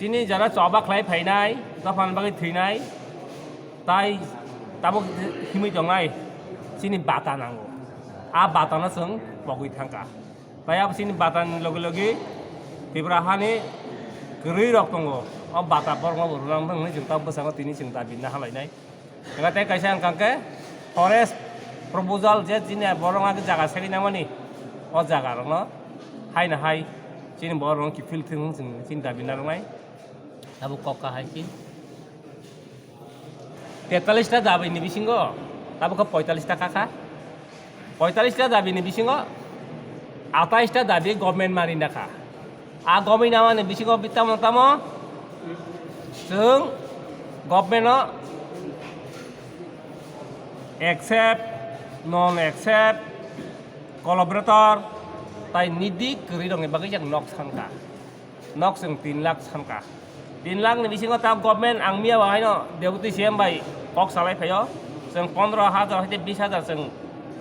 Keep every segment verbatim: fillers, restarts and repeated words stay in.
Chini jara choba khlai phainai, dophani bagwi thwinai, tai tabuk himwi tongnai, chini bata nango. A batano chwng pogwi thangkha. Tai abo chini batani logi logi Tripura hani kwrwi rok tongo. O bata borokno bo rwna wngthang hwnwi chwng tabuk bwskango tini chwng dabi nahalainai. Hwnka tei kaisa hwnka khe forest proposal je chini borok jaga segwi nangmani, o jaga rokno hai na hai chini borok rok kiphil thwng chini dabi narwknai. Tabuk kok kahai ki tetallis ta dabi ni bisingo tabuk khe poitallis ta kha kha. Poitallis ta dabi ni bisingo atais ta dabi government mari nakha. A government namani bisingo tamo tamo chwng government no accept, non accept, collaborator tai nidi kwrwi rokni bagwi yang nok sankha. Nok chwng tin lakh sankha. Tin lakh ni bisingo ta government ang miya bo haino deputy C M bai kok salai phaio. Chwng pondro hajar hoite bis hajar chwng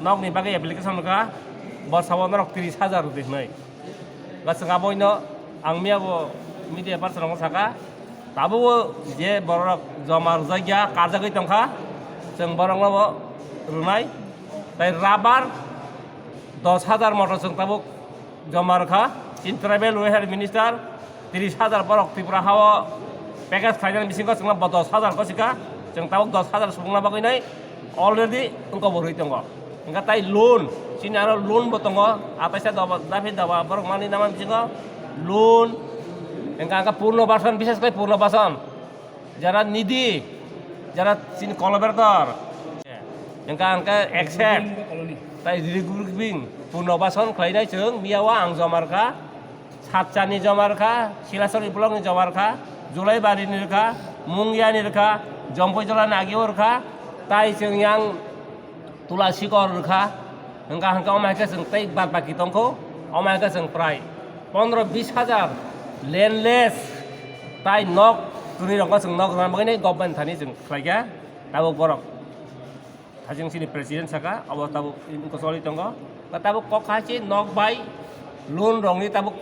nokni bagwi application rwkha. Borsao norok tris hajar rwdi hwnwi. Ba chwng aboino ang miya bo media person rokno saka. Tabukbo je borok joma rwjakya karjagwi tongkha. Chwng borokno bo rwnai. Tai rubber dos hajar motor chwng tabuk joma rwkha. Chini tribal welfare minister tris hajar borok Tripura hao package khlainani bisingo chwngno bo dos hajar gosika. Chwng tabuk dos hajar subungna bagwi nai already wngkha bo rwi tongo. Hwnka tai loan, chini aro loan bo tongo, ataisa doba, daphir doba borok manwi nama bisingo loan. Hwnka hwnka Purno Basan, bishes khlai Purno Basan. Jara nidi, jara chini collaborator, hwnka hwnka accept, tai regrouping, Purno Basan khlainai chwng, miya o ang joma rwkha, Satchani joma rwkha, Silasori block ni joma rwkha, Julaibari ni rwkha, Mungia ni rwkha, Jompui Jola ni ageo rwkha, tai chwng yang Tula sikor rwkha, hwnka hwnka omo hai khe chwng tei bad baki tongkho, omo hai khe chwng prai pondro bis hajar landless tai nok kwrwi rokno chwng nok rwna bagwi nai government thani chwng khlaikha, tabuk borok haching chini president saka, obo tabuk wngkha choli tongo, tabuk kok hai se nok bai loan rokni tabuk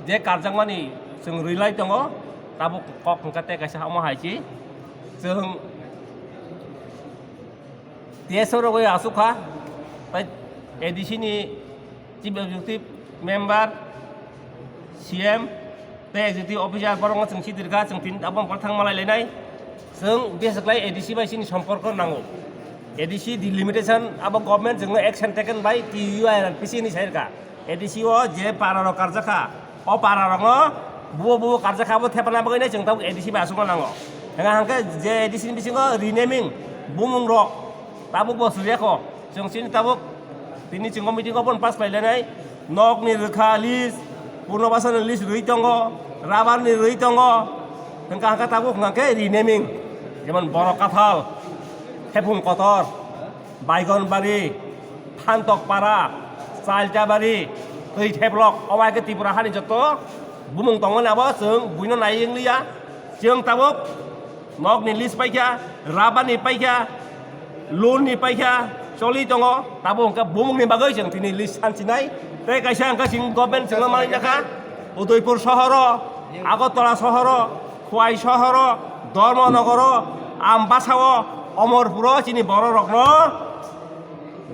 je karjakmani chwng rwilai tongo, tabuk kok hwnka tei kaisa omo hai se chwng T S O rogwi aswk kha, tai A D C ni Chief Executive Member, C M, tei Executive Officer borokno chwng sidirkha, chwng tini abo thang malai lainai. Chwng bwswk lai A D C bai chini somporko nango. A D C delimitation abo government chwngno action taken by T U I R P C hinwi sai rwkha. A D C o je para rok karjakha, o para rokno bubo bubo karjakha abo thepana bagwi nai chwng tabuk A D C bai aswkno nango. Hwnka hwnkhe je A D C ni bisingo renaming bumung rok tabuk bo surya kho. Chwng chini tabuk tini chwng meeting o bono pass khlai lainai. Nok ni rwkha list, Purno Basan ni list rwi tongo, rubber ni rwi tongo. Hwnka hwnkhe tabuk hwnka khe renaming. Jemon Borok Kathal, Thepung Kotor, Baigonbari, Thantokpara, Chailtabari, Twi Theplok, obo hai khe Tripura hani joto bumung tongmani abo chwng buino nai wng liya. Chwng tabuk nokni list paikha, rubber ni paikha, loan ni paikha, choli tongo. Tabuk hwnkhe bumungni bagwi chwng tini list sansinai. Tei kaisa hwnkhe chini government chwngno manwi jakha, Udaipur sohoro, Agartala sohoro, Khwai sohoro, Dharmanagaro, Ambasao, Omorpuro chini borok rokno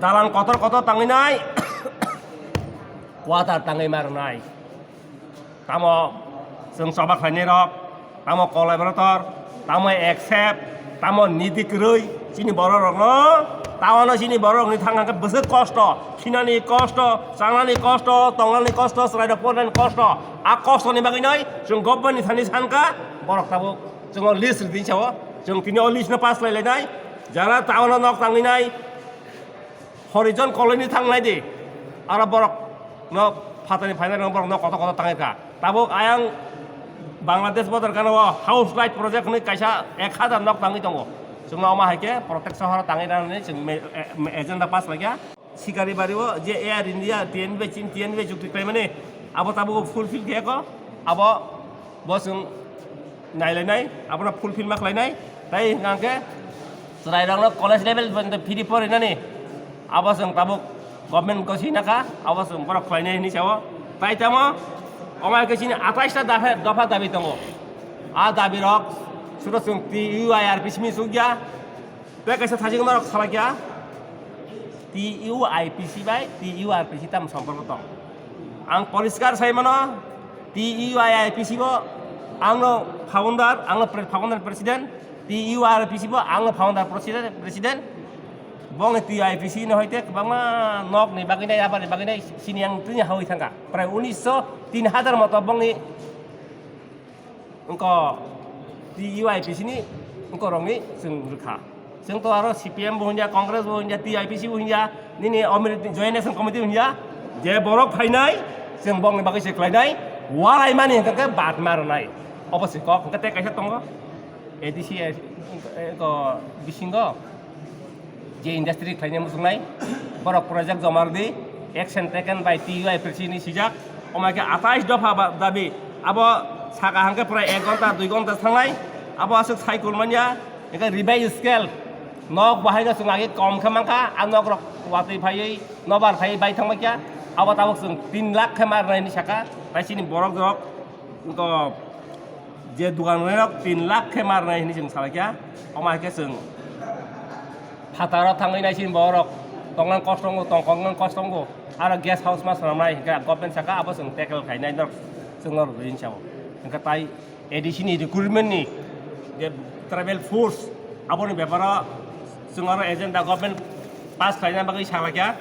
dalan kotor kotor tangwi nai, quarter tangwi ma rwnai. Tamo chwng choba khlainai rok, tamo collaborator, tamo accept, tamo niti kwrwi chini borok rokno, tamo no chini borok rokni thang hwnkhe bwswk kosto, khinani kosto, changnani kosto, tongnani kosto, chwrai rok pornani kosto, a kosto ni bagwi noi chwng government ni thani sankha borok tabuk chwng o list rwdi sao, chwng tini o list no pass lai lainai, jara tamo no nok tangwi nai. Horijon colony thangnai di, aro borok no phatani phainai rok borok no kotor kotor tangwi kha. Tabuk ayang Bangladesh border gana o house light project hwnwi kaisa ek hazar nok tangwi tongo. Chwngno omo hai khe protect sohor tangwi rwnani chwng me-, e-, agenda pass laikha. Sikari bari o je Air India, T N B chin, T N B chukti khlaimani abo tabuk fulfill khe ko abo. Bo chwng nailainai, abono fulfill ma khlainai, tei hwnkha hwnkhe chwrairokno college level porjonto free porinani, abo chwng tabuk government gosi nakha, abo chwng borok khlainai hinwi sao. Tai tamo, omo hai khe chini atais ta dapha, dopha dabi tongo. A dabi rok suro chwng T U I R P C ni sukya. Tei kaisa thajik norok salakya. T U I P C bai T U R P C tam somporko tong. Ang poriskar sai mano, T U I I P C bo angno founder, angno pre-, founder president, T U R P C bo angno founder president, president. Bongni T U I P C no hoite kwbangma nok ni bagwi nai, abani bagwi nai, sini ang tini hawi thangka. Prai unisho tin hajar moto bongni wngkha T U I P C ni wngkha rokni chwng rwkha. Chwng to aro C P M bo hwnja, Congress bo hwnja, T I P C bo hwnja, nini Omrit Joint Action Committee hwnja, je borok phainai, chwng bongni bagwi se khlainai, walaimani hwnkhe bat ma rwnai. Obo se kok, hwnkhe tei kaisa tongo, A D C, eh, ko bisingo. Je industry khlaina muchungnai, borok project joma rwdi, action taken by T U I P C ni sijak, omo khe atais dopha ba dabi, abo saka hangkhe pura ek ghonta, dui ghonta thangnai, abo aswk cycle manya, hingkhe revise scale, nok bahai no chwng age kom khe mankha, a nok rok watwi phaiwi, nobar phaiwi bai thangma kya, abo tabuk chwng tin lakh khe ma rwnai hinwi saka, tai chini borok rok, Wngkha je dugan rok tin lakh khe ma rwnai hinwi chwng salai kha, omo hai khe chwng phataro thangwi nai sini borok tongna kosto wngo, tongkok wngna kosto wngo, aro guest house ma swnamnai hinkhe government saka abo chwng tackle khainai norok chwngno rwdi hinwi sao. Hinkhe tai A D C ni recruitment ni je tribal force aboni beparo chwng aro agenda government pass khlaina bagwi salai kha.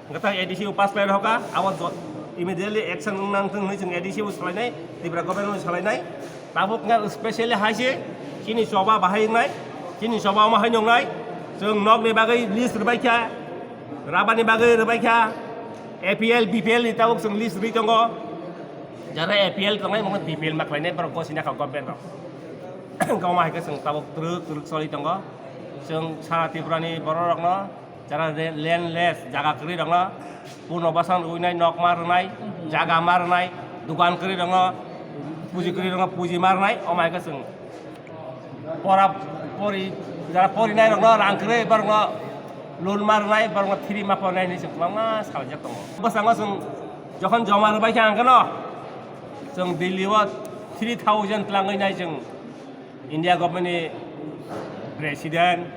Hwnkhe A D C o pass khlai rwkha, abo jo-, immediately action wng nang thung hwnwi chwng A D C o salainai, Tripura government o salainai. Tabuk wngkha specially hai se chini choba bahai wngnai, chini choba omo hai nwngnai, chwng nokni bagwi list rwbai kha, rabani bagwi rwbai kha, A P L, B P L ni tabuk chwng list rwui tongo. Jara A P L tongnai, omo B P L ma khlainai, borok gosina kha government rok. Hwnkhe omo hai khe chwng tabuk twrwk twrwk choli tongo. Chwng sara Tripura ni borok rokno Jara re-, landless, jaga kwrwi rokno puno basan rwinai, nok ma rwnai, jaga ma rwnai, dukan kwrwi rokno, puji kwrwi rokno puji ma rwnai, omo hai khe chwng pora pori, jara porinai rokno rang kwrwi, borokno loan ma rwnai, borokno free ma pornai hinwi chwng kwbangma salaijak tongo. Bwskango chwng jokhon joma rwbai kha hwnkhe no, chwng Delhi o three thousand twlangwi nai chwng India government ni President,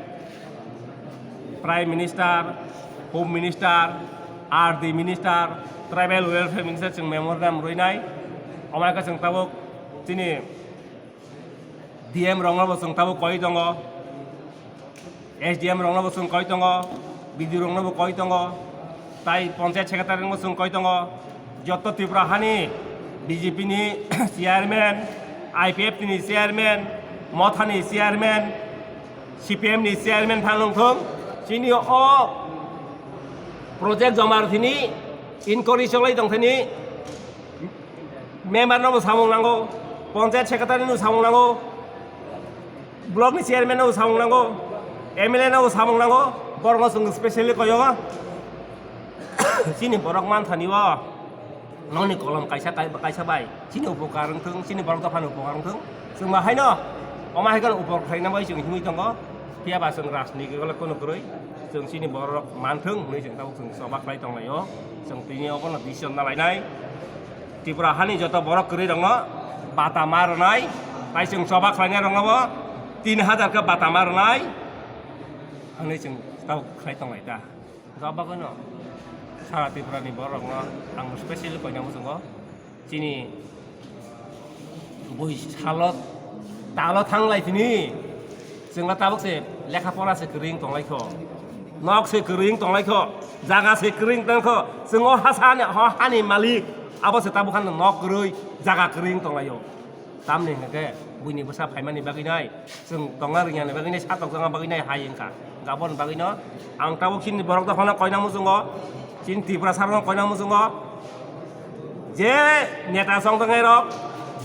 Prime Minister, Home Minister, R D Minister, Tribal Welfare Minister chwng memorandum rwinai. Omo hai khe chwng tabuk chini D M rokno bo chwng tabuk koi tongo, S D M rokno bo chwng koi tongo, B D O rokno bo koi tongo, tai Panchayat Secretary rokno chwng koi tongo. Joto Tripura hani B J P ni chairman, I P F T ni chairman, Motha ni chairman, C P M ni chairman phan wng thung, chini o project joma rwthini inquiry cholai tongthani member no bo samung nango, Panchayat Secretary no samung nango, block ni chairman no samung nango, M L A no samung nango, borok no chwng specially koyo. Chini borok manthani o nokni kolom kaisa kai-, kaisa bai chini upokar wng thung, chini borok dophani upokar wng thung. Chwng ma haino omo hai kheno upokar khlaina bai chwng himwi tongo. Phiya ba chwng rajniti le kono kwrwi, chwng chini borok rok manthung hwnwi chwng tabuk chwng choba khlai tonglaio. Chwng tini obono decision na lainai. Tripura hani joto borok kwrwi rokno bata ma rwnai, tai chwng choba khlainai rokno bo tin hajar khe bata ma rwnai hwnwi chwng tabuk khlai tonglai ta. Joba kheno sara Tripura ni borok rokno ang special koina muchungo chini bui salo talo thanglai tini. Chwngno tabuk se lekha pora se kwrwi wng tonglaikho, nok se kwrwi wng tonglaikho, jaga se kwrwi wng tongkho. Chwng o hasa ni, o hani malik, abo se tabuk hano nok kwrwi, jaga kwrwi wng tonglaio. Tamni hwnkhe buini bwsa phaimani bagwi nai, chwng tongna rwngya ni bagwi nai, sa tokjakna bagwi nai hai wngkha. Hwnkhe aboni bagwino ang tabuk chini borok dophano koina muchungo, chini Tripura sarno koina muchungo. Je neta chongjaknai rok,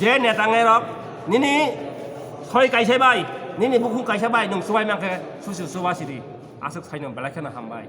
je neta wngnai rok, nini soi kaisa bai, nini bukhuk kaisa bai nwng chubai mankhe susi chuba sidi. Aswk saino belai kheno hambai.